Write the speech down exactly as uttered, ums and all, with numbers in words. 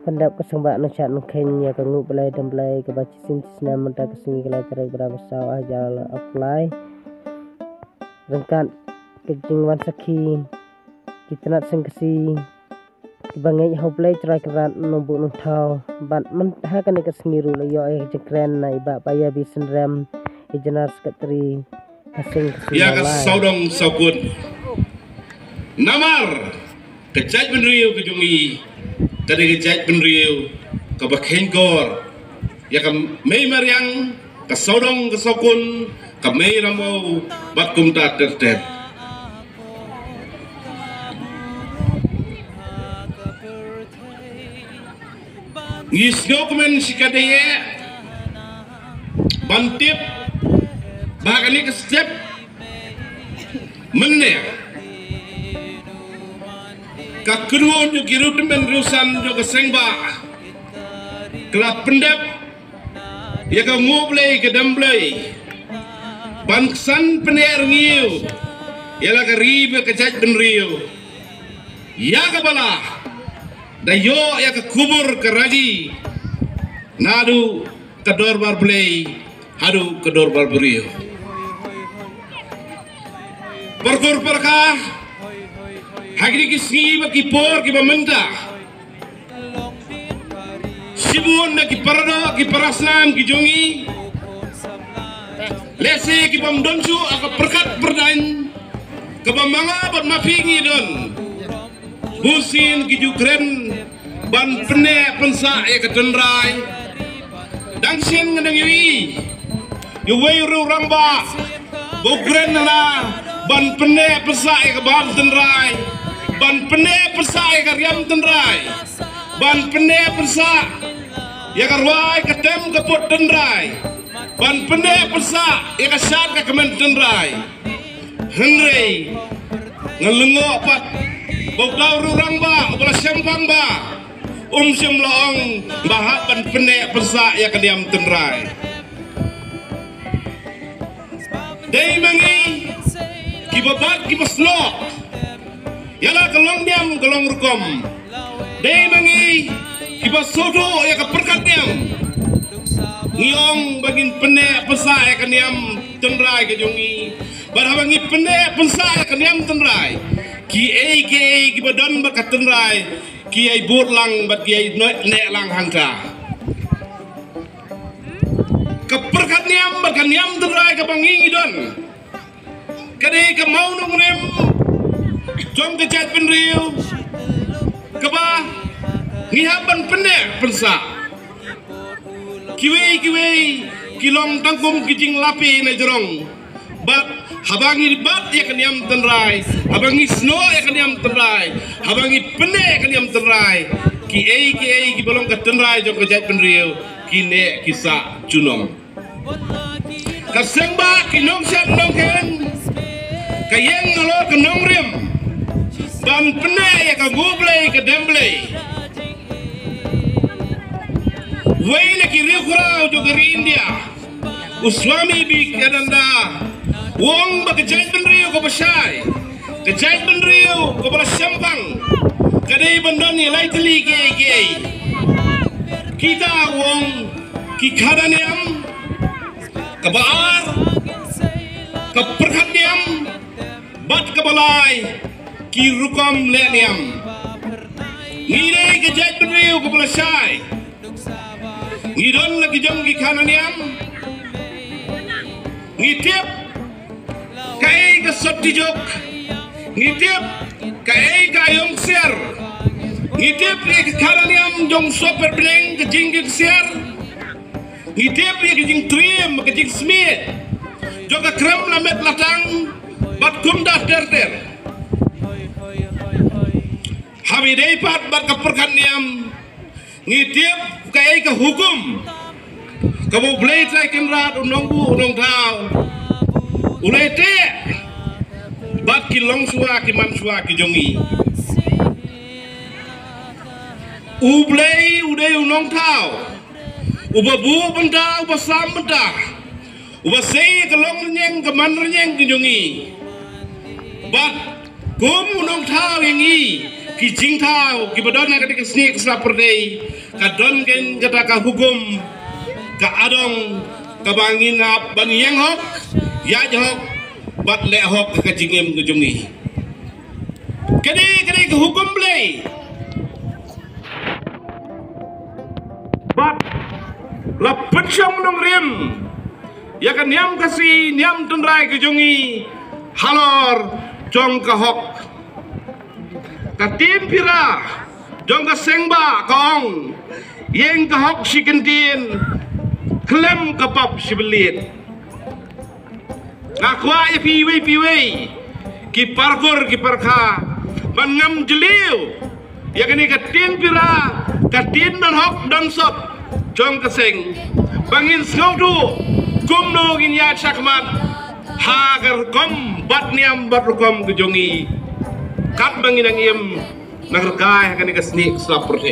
pyndep ka seng ba nang chat nang khein ïa ka nguh blei dem blei kaba shisien shisnem mynta ka sngi ka lai tarik ba saw hajar arphew lai. Ryngkat ka jingwan sakhi ki tnat seng ka si kiba ngeit ha U Blei Trai Kynrad Nongbuh Nongthaw. Bad mynta ha kane ka sngi ruh la ïoh ïa ka jingkren na i Bah Paya B Synrem, i General Secretary ka seng ka si ïa ka lai. Sawdong sawkun. Namar ka jaitbynriew ka jong i ka dei ka jaitbynriew kaba kheiñkor ïa ka mei mariang, ka sawdong ka sawkun, ka mei ramew bad kumta ter ter. Ngi sngew kmen shikatdei ban tip ba kane ka step mynne ka kynhun jong ki riewtymmen riewsan jong ka seng ba ka la pyndep ïa ka nguh blei ka dem blei ban ksan pyneh rngiew ïa la ka ri bad ka jaitbynriew. Ïa kaba la da ïoh ïa ka kubur ka ragi naduh ka dorbar blei haduh ka dorbar briew. Parkur parka ha kine ki sngi bad ki por kiba mynta shibun na ki paradoh ki parasnam ki jong i lehse ki bym don shuh ha ka pyrkhat pyrdaiñ kaba ma nga bad ma phi ngi don. Bunsien ki ju kren ban pynneh pynsah ïa ka tynrai. Dang shen nga dang ïohi ïa uwei u rangbah ba u kren na ban pynneh pynsah ïa ka bam tynrai, ban pynneh pynsah ïa ka riam tynrai, ban pynneh pynsah ïa ka rwai ka tem ka put tynrai, ban pynneh pynsah ïa ka shad ka kmen tynrai. Hynrei nga lyngngoh pat ba u dei u rangbah uba la shemphang ba um shym la ong ba hap ban pynneh pynsah ïa ka niam tynrai. Dei ma ngi kiba bat kiba snoh ïa la ka long niam ka long rukom. Dei ma ngi kiba sngewthuh ïa ka pyrkhat niam. Ngi ong ba ngin pynneh pynsah ïa ka niam tynrai ka jong ngi. Bad haba ngi pynneh pynsah ïa ka niam tynrai, kiei kiei kiba don bad ka tynrai ki ïai bud lang bad ki ïai neh lang hangta. Ka pyrkhat niam bad ka niam tynrai kaba ngi ngi don ka dei ka mawnongrim jong ka jaitbynriew kaba ngi hap ban pynneh pynsah. Kiwei kiwei ki long tang kum ki jinglapi na jrong. Bad haba ngi bat ïa ka niam tynrai, haba ngi snoh ïa ka niam tynrai, haba ngi pynneh ïa ka niam tynrai, kiei kiei kiba long ka tynrai jong ka jaitbynriew ki neh ki sah junom. Ka seng ba ki nongshad nongkhein ka ïeng nalor ka nongrim ban pynneh ïa ka nguh blei ka dem blei. Wei na ki riewkhraw jong ka ri India, u Swami Vivekananda u ong ba ka jaitbynriew kaba shai, ka jaitbynriew kaba la shemphang ka dei ban don ïa lai tylli kiei kiei. Kita u ong ki khana niam, kaba ar ka pyrkhat niam, bad kaba lai ki rukom leh niam. Ngi dei ka jaitbynriew kaba la shai. Ngi don la ki jong ki khana niam. Ngi tip kaei ka sopti jok. Ngi tip kaei ka aïom ksiar. Ngi tip ïa ka khana niam jong u sohpet bneng, ka jingkit ksiar. Ngi tip ïa ka jingtriem, ka jingsmit jong ka krem la met la tang bad kumta ter ter. Haba ïadei pat bad ka pyrkhat niam, ngi tip kaei ka hukum kaba U Blei Trai Kynrad U Nongbuh U Nongthaw u la teh bad ki longshuwa ki manshuwa ki jong ngi. U Blei u dei U Nongthaw uba buh bynta, uba sam bynta, uba sei ka long rynïeng ka man rynïeng ka jong ngi. Bad kum U Nongthaw ïa ngi ki jingthaw kiba don ha kane ka snieh ka sla pyrthei, ka don kein kata ka hukum ka adong kaba ngin ap ban ïeng hok, ïaid hok bad leh hok ha ka jingim ka jong ngi. Kane, kane ka hukum Blei. Bad la pynshong nongrim ïa ka niam Khasi, niam tynrai ka jong ngi halor jong ka hok. Ka ktien pura jong ka seng bah ka ong, ïeng ka hok shi kyntien, khlem ka pap shi beliet. Nga kwah ïa phi iwei pa iwei, ki parkur ki parkha, ban ngam jylliew ïa kane ka ktien pura, ka ktien don hok don sop jong ka seng, ba ngin sngewthuh kumno ngin ïaid shakhmat ha ka rukom bad niam bad rukom ka jong ngi, katba ngin nang im nang rkai ha kane ka snieh ka sla pyrthei.